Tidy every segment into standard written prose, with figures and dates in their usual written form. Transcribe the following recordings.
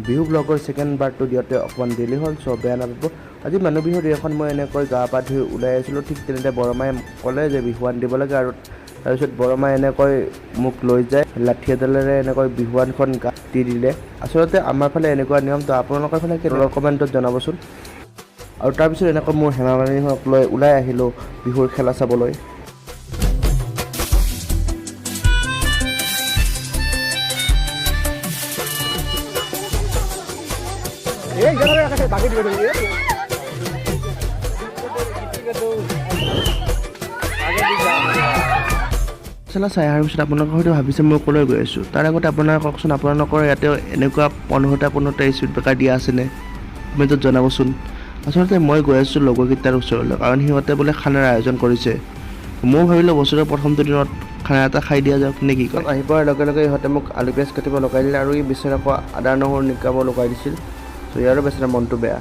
Bihu ব্লগৰ second পাৰ্টটো দিওঁতে অকণমান দেৰি হ'ল, চ' বেয়া নাপাব। আজি মানুহ বিহুৰ দিনাখন মই এনেকৈ গা পা ধুই ওলাই আহিছিলোঁ, ঠিক তেনেতে বৰমাই ক'লে যে বিহুৱান দিব লাগে। আৰু তাৰপিছত বৰমাই এনেকৈ মোক লৈ যায়, লাঠি এডালেৰে এনেকৈ বিহুৱানখন গাত দি দিলে। আচলতে আমাৰ ফালে এনেকুৱা নিয়ম, তো আপোনালোকৰ ফালে কেনেকুৱা কমেণ্টত জনাবচোন। আৰু তাৰপিছত এনেকৈ মোৰ হেমামালিনীহঁতক লৈ ওলাই আহিলোঁ বিহুৰ খেলা চাবলৈ। খেলা চাই অহাৰ পিছত আপোনালোকে হয়তো ভাবিছে মই ক'লৈ গৈ আছোঁ। তাৰ আগতে আপোনালোকে কওকচোন, আপোনালোকৰ ইয়াতে এনেকুৱা 15টা স্পীড ব্ৰেকাৰ দিয়া আছেনে? কমেণ্টত জনাবচোন। আচলতে মই গৈ আছোঁ লগৰকেইটাৰ ওচৰলৈ, কাৰণ সিহঁতে বোলে খানাৰ আয়োজন কৰিছে। ময়ো ভাবিলোঁ বছৰৰ প্ৰথমটো দিনত খানা এটা খাই দিয়া যাওক নে কি কয়। আহি পোৱাৰ লগে লগে ইহঁতে মোক আলু পিঁয়াজ কাটিব লগাই দিলে আৰু ই বেচেৰা আকৌ আদা নহৰু নিকাব লগাই দিছিল। ত' ইয়াৰো বেচেৰা মনটো বেয়া।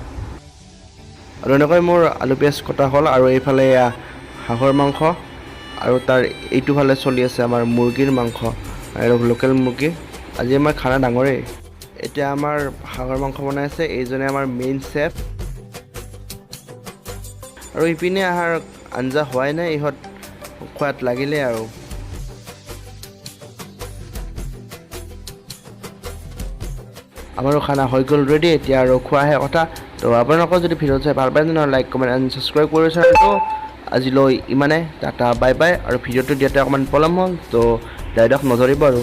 আৰু এনেকৈ মোৰ আলু পিঁয়াজ কটা হ'ল। আৰু এইফালে এয়া হাঁহৰ মাংস আৰু তাৰ এইটো ফালে চলি আছে আমাৰ মুৰ্গীৰ মাংস আৰু লোকেল মুৰ্গী। আজি আমাৰ খানা ডাঙৰেই। এতিয়া আমাৰ হাঁহৰ মাংস বনাই আছে এইজনে আমাৰ মেইন চেফ। আৰু ইপিনে অহাৰ আঞ্জা হোৱাই নাই, ইহঁত খোৱাত লাগিলে। আৰু আমাৰো খানা হৈ গ'ল ৰেডি, এতিয়া আৰু খোৱাহে কথা। তো আপোনালোকৰ যদি ভিডিঅ' চাই ভাল পায় তেনেহ'লে লাইক, কমেণ্ট এণ্ড ছাবস্ক্ৰাইব কৰি চেনেলটো। আজিলৈ ইমানে, টাটা, বাই বাই। আৰু ভিডিঅ'টো দিয়াতে অকণমান পলম হ'ল, তো ডাইলগ নধৰিব আৰু।